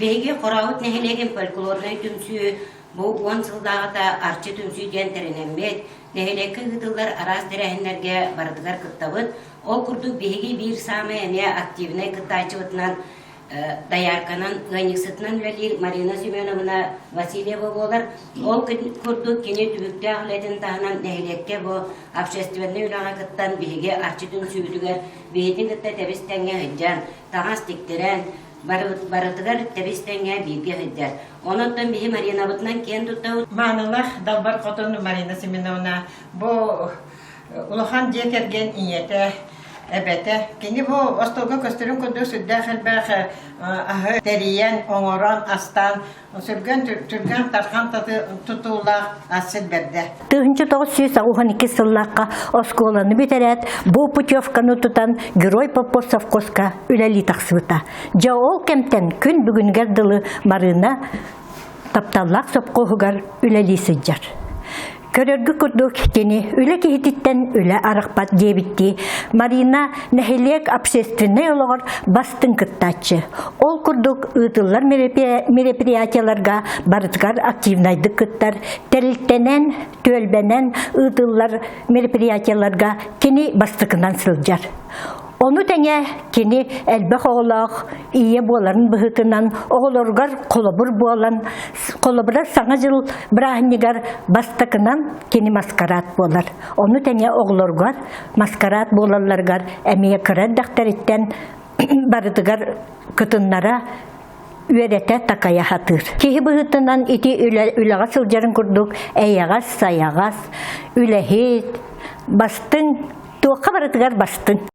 Биһиги Хорообут нэһилиэгин фольклорнай түмсүү бу уон сыллааҕыта Арчы түмсүү диэн тэринэммит, нэһилиэккэ ыытыллар араас тэрээһиннэргэ барытыгар кыттабыт. Ол курдук биһиги биир саамай эмиэ активнай кыттааччыбытынан доярканан, ыанньыксытынан үлэлиир Марина Семеновна Васильева буолар. Ол курдук кини түбүктээх үлэтин таһынан нэһилиэккэ бу общественнай үлэҕэ кыттан биһиги Арчы түмсүүбүтүгэр биһитин кытта тэбис-тэҥҥэ сылдьан, таҥас тиктэрэн, барытыгар тэбис-тэҥҥэ бииргэ сылдьар. Онон биһи Маринабытынан киэн туттабыт. Маанылаах Далбар Хотун Марина Семеновна бу улахан дьиэ кэргэн ийэтэ, эбэтэ. Кини бу остуолга көстөрүн курдук сүрдээх элбэх аһы тэрийэн, оҥорон, астаан, сүргэн түргэн тархан тутуулаах асчыт бэрдэ. 1992 сыллаахха оскуоланы бүтэрээт, бу путевканы тутан Герой Попов совхозка үлэлии тахсыбыта. Дьэ ол кэмтэн күн бүгүнүгэр дылы Марыына тапталлаах сопхуоһугар үлэлии сылдьар. Көрөргө курдук кини үлэ киһититтэн үлэ арахпат диэбиттии Марина нэһилиэк общественнай олоҕор бастыҥ кыттааччы. Ол курдук ыытыллар мероприятиеларга барытыгар активнайдык кыттар, тэрилтэнэн, түөлбэнэн ыытыллар мероприятиеларга кини бастакынан сылдьар. Ону тэҥэ кини элбэх оҕолоох ийэ буоларын быһыытынан оҕолоругар холобур буолан, холобура Саҥа дьыл бырааһынньыгар бастакынан кини маскараат буолар. Ону тэҥэ оҕолоругар маскараат буолалларыгар эмиэ кыра эрдэхтэриттэн барытыгар кытыннара үөрэтэ такайа сатыыр. Киһи быһыытынан ити үлэ, үлэҕэ сылдьарын курдук эйэҕэс, сайаҕас, үлэһит, бастыҥ, туохха барытыгар бастыҥ.